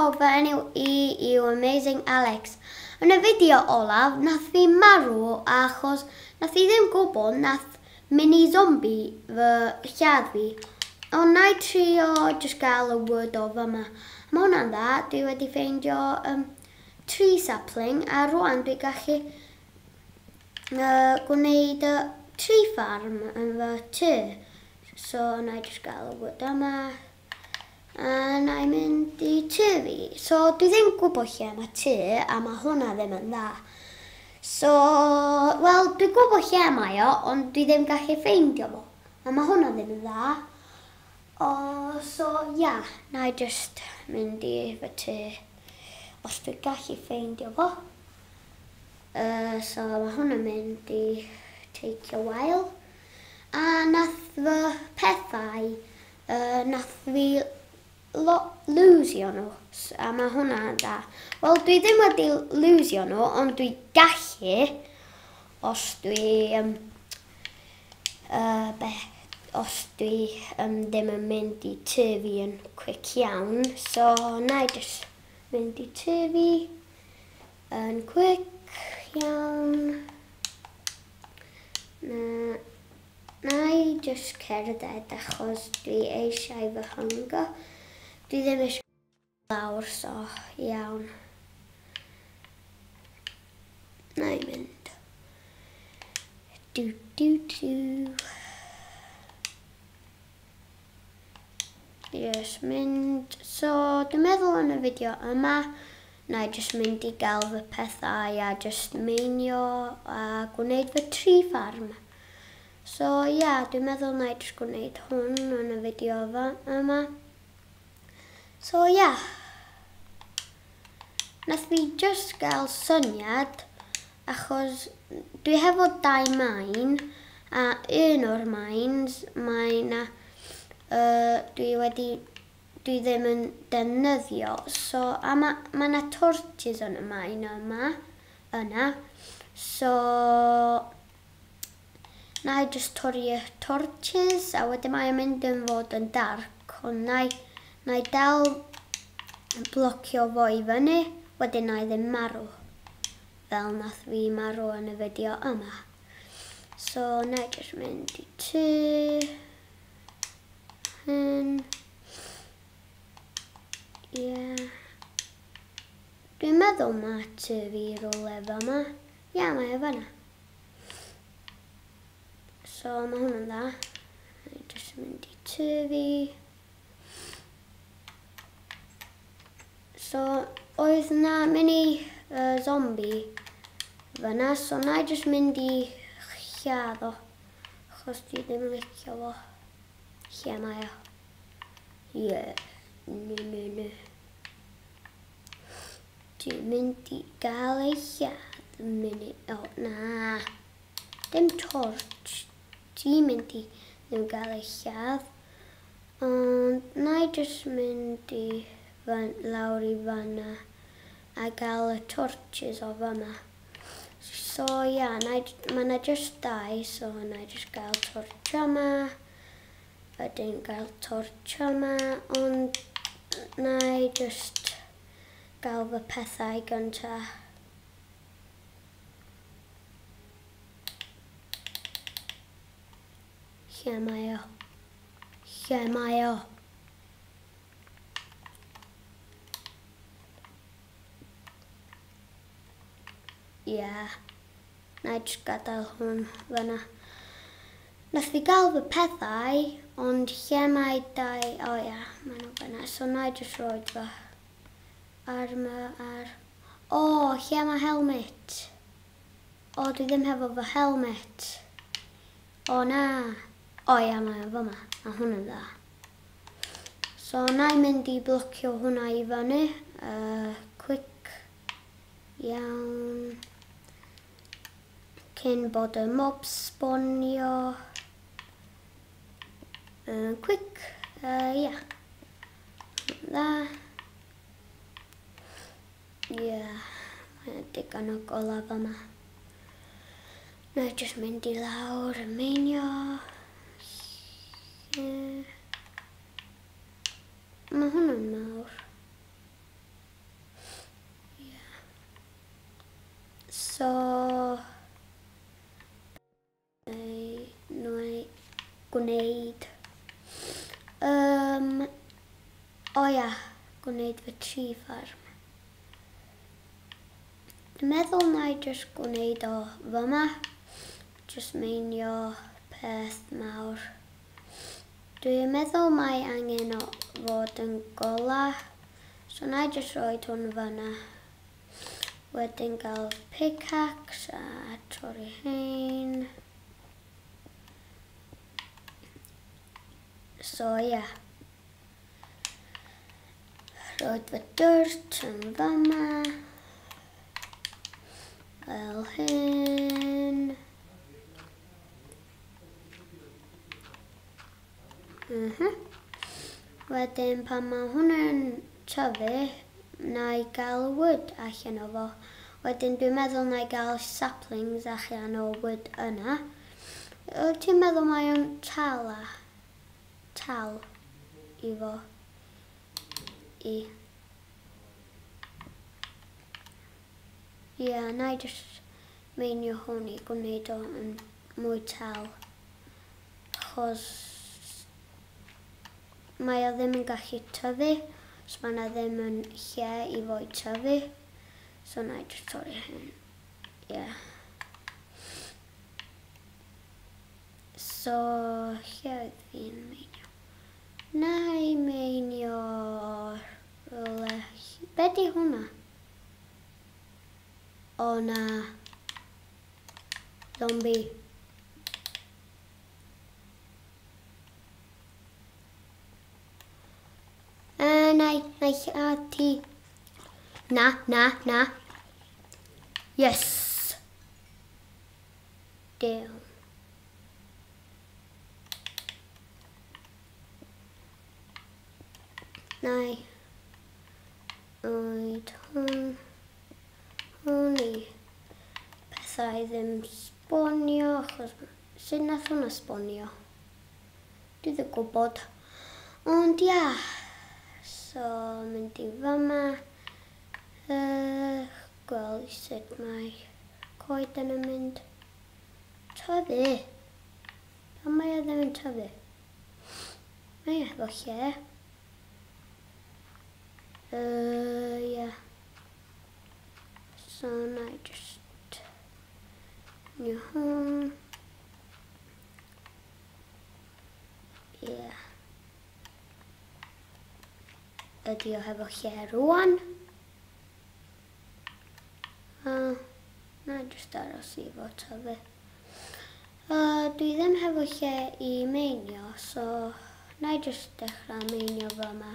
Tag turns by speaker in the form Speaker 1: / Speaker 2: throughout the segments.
Speaker 1: pawb, fy enw i yw Amazing Alex. Yn y fideo olaf, nath fi marw achos nath fi ddim gwybod nath mini zombie fy lladd fi. Ond na i trio just gael y wood o fyma. Mae hwnna'n dda, dwi wedi ffeindio tree sapling a rwan dwi gallu gwneud y tree farm yn fy tŷ. So na i just gael y wood yma. A na i mynd i tŷ fi. So dwi ddim gwybod lle mae tŷ a mae hwnna ddim yn dda. So, wel, dwi'n gwybod lle mae o, ond dwi ddim gallu ffeindio fo. A mae hwnna ddim yn dda. O, so, ia, na i just mynd i fy tŷ os dwi'n gallu ffeindio fo. So mae hwnna'n mynd i take a while. A nath fy pethau, nath fi losio nhw. A mae hwnna'n dda. Wel, dwi ddim wedi losio nhw, ond dwi gallu os dwi, os dwi ddim yn mynd i tŷ fi yn quick iawn. So, na i just mynd i tŷ fi yn quick iawn. Na i just cerdded achos dwi eisiau fy hunger. Dwi ddim eisiau lawr, so iawn. Na i mynd. Du, du, du. Just mynd. So, dwi'n meddwl yn y fideo yma, na i just mynd i gael fy pethau a just meinio a gwneud fy tree farm. So, ia, yeah, dwi'n meddwl na i just gwneud hwn yn y fideo yma. So, ia. Yeah. Nath fi just gael syniad, achos dwi hefo dau mine, a un o'r mines, mae na, dwi ddim yn defnyddio. So, a ma na torches yn y mine yma, yna. So, na i just torri y torches, a wedyn mae'n mynd yn fod yn dark, ond na i dal blocio fo i fyny, wedyn na i ddim marw, fel nath fi marw yn y fideo yma. So, na i just mynd i tŷ. Hyn. Ie. Yeah. Dwi'n meddwl mae tŷ fi rhywle fyma. Ie, yeah, mae o fyna. So, mae hwnna'n dda. Na i just mynd i tŷ fi. So, oedd na mini zombie fyna, so na i just mynd i lladd o, achos dwi ddim yn licio fo. Lle mae o? Ie, yeah. No, no, no. Dwi'n mynd i gael ei lladd mini. O, na. Dim torch. Dwi'n mynd i ddim gael ei lladd. Ond na i just mynd i lawr i fanna a gael y torches o fyma. So ia, yeah, mae yna just dau, so na i just gael torch yma. Wedyn gael torch yma, ond na i just gael fy pethau gynta. Lle mae o? Lle mae o? Ie, yeah. Na i just gadael hwn fyna. Nath fi gael fy pethau, ond lle mae dau. O oh, ia, yeah, maen nhw fyna. So na i just rhoi fy armor ar. O, oh, lle mae helmet? O, oh, dwi ddim hefo fy helmet. O, oh, na. O, oh, ia, mae o fyma. Mae hwn yn dda. So, na i mynd i blocio hwnna i fyny. Quick. Iawn. Cyn bod y mob spawnio. Quick. Ia. Dda. Ia. Yeah. Mae'n digon o gola fyma. Na i just mynd i lawr y meinio. Yeah. Mae hwnna'n mawr. gwneud? O ia, gwneud fy tree farm. Dwi'n meddwl na i just gwneud o fyma. Just meinio peth mawr. Dwi'n meddwl mae angen o fod yn gola. So na i just rhoi hwn fyna. Wedyn gael pickaxe a torri hein. So ia. Yeah. Rhoi fy dirt yn fyma. Fel hyn. Wedyn pan mae hwnna'n tyfu, na i gael wood allan o fo. Wedyn dwi'n meddwl na i gael saplings allan o wood yna. Ti'n meddwl mae o'n tal a? Tal i fo. I. Ie, yeah, na i just meinio hwn i gwneud o yn mwy tal. Achos mae o ddim yn gallu tyfu, so mae yna ddim yn lle i fo i tyfu. So na i just torri hyn. Ie. Yeah. So, lle oedd fi'n meinio? Na i meinio rhywle. Be di hwnna? O na. Zombie. Na i lladd ti. Na, na, na. Yes. Down. Na i. Oed hwn. Hwn i pethau ddim sbonio, achos sut nath hwnna sbonio? Dwi ddim gwybod. Ond ia, so mynd i fyma, gweld sut mae coed yn mynd tyfu. Pam mae o ddim yn tyfu? Mae o efo lle. Ia. So na i just neu hwn. Ie. Yeah. Ydy o hefo lle rwan? Na i just aros i fo tyfu. Dwi ddim hefo lle i meinio, so na i just dechrau meinio fyma.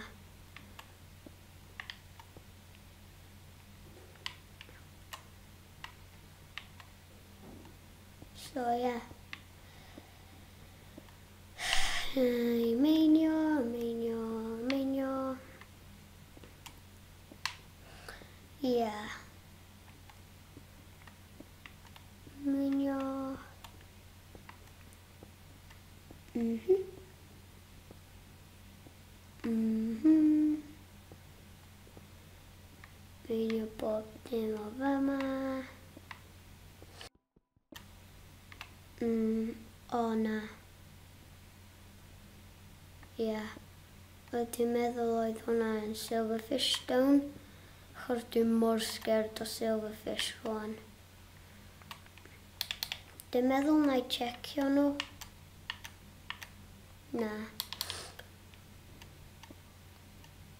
Speaker 1: So yeah. Meinio, meinio, meinio. Yeah. Meinio. Meinio bob dim o fyma. O na. Ie. Yeah. Dwi'n meddwl oedd hwnna yn silverfish stone. Achos dwi'n mor scared o silverfish rwan. Dwi'n meddwl na i checio nhw. Na.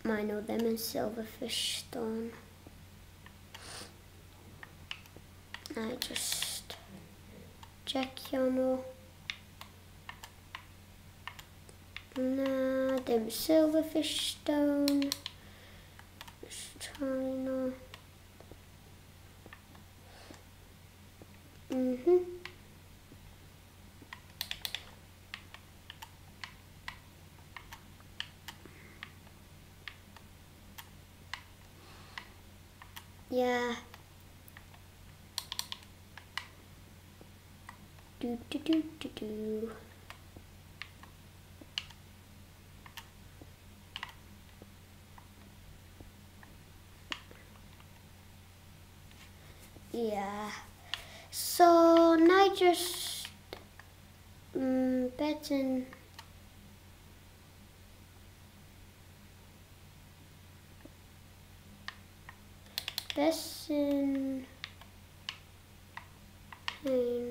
Speaker 1: Mae nhw ddim yn silverfish stone. Na i just checio nhw. Na, dim silverfish stone. Just try nhw. Yeah. Do do do do do. Yeah. So na i just beth yn Beth sy'n hyn?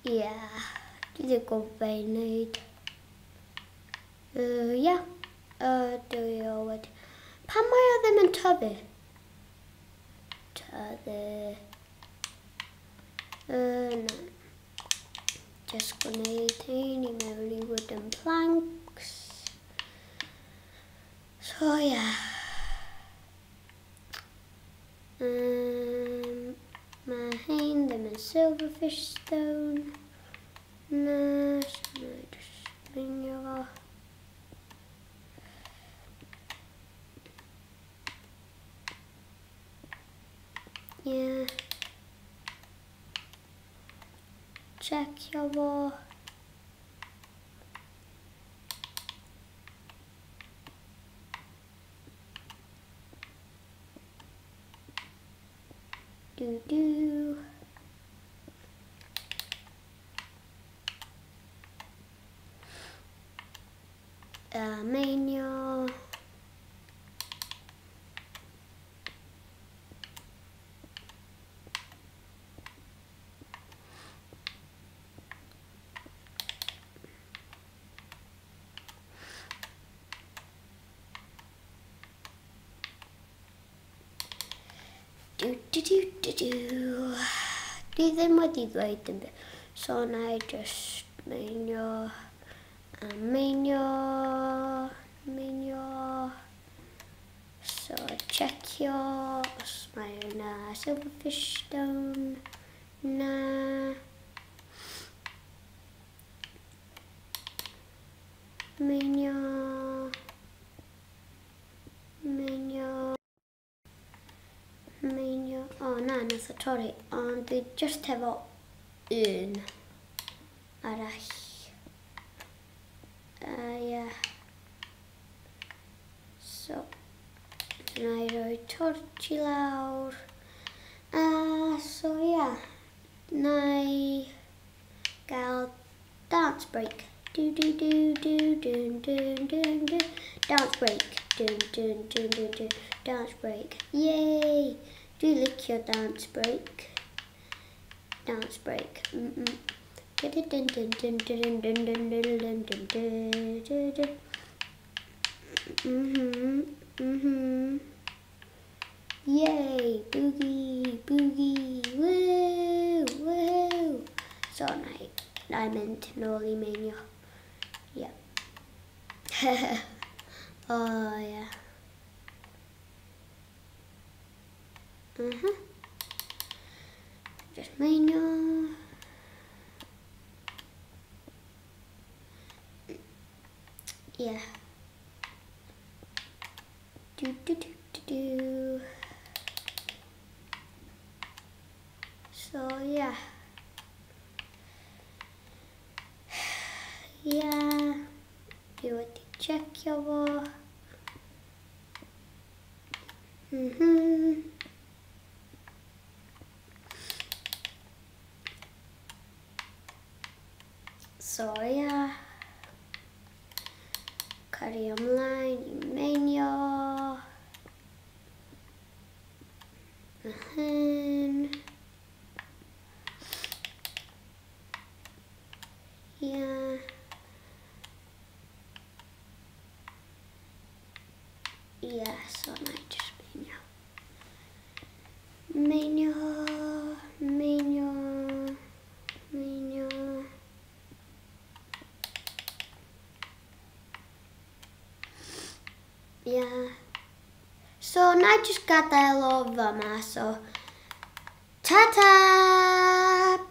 Speaker 1: Ie, yeah, dwi ddim gwybod be i wneud. Ie, dwi o wedi. Pam mae o ddim yn tyfu? Tyfu. Na. Just gwneud hyn i mewn i wooden planks. So, ie. Yeah. Mae hyn ddim yn silverfish stone. Na, so na i just meinio fo. Yeah. Checio fo. Do do. Meinio. Do do do do do. Dwi ddim wedi dweud dim byd. So na i just meinio a meinio, meinio. So checio os mae yna silverfish stone. Na. Meinio. Meinio. Meinio. O na, nath o torri. Ond dwi just hefo un arall. Yeah. So, na i roi torch i lawr. So yeah, na i gael dance break. Do do do do do do do do. Dance break. Do do do do do. Dance break. Yay! Dwi licio dance break. Dance break. Dun dun dun dun dun dun dun dun dun dun dun dun. Yay! Boogie, boogie, woo, woo. So na i mynd nôl i meinio. Yeah. Oh yeah. Just meinio. Yeah. Do do do do do. So yeah. Yeah. Dwi wedi checio fo. So yeah. Cario ymlaen i meinio. Hyn. Yeah. Yeah, so na i just meinio. Meinio, meinio, meinio. Yeah. So na i just gadael o fyma, so ta-ta!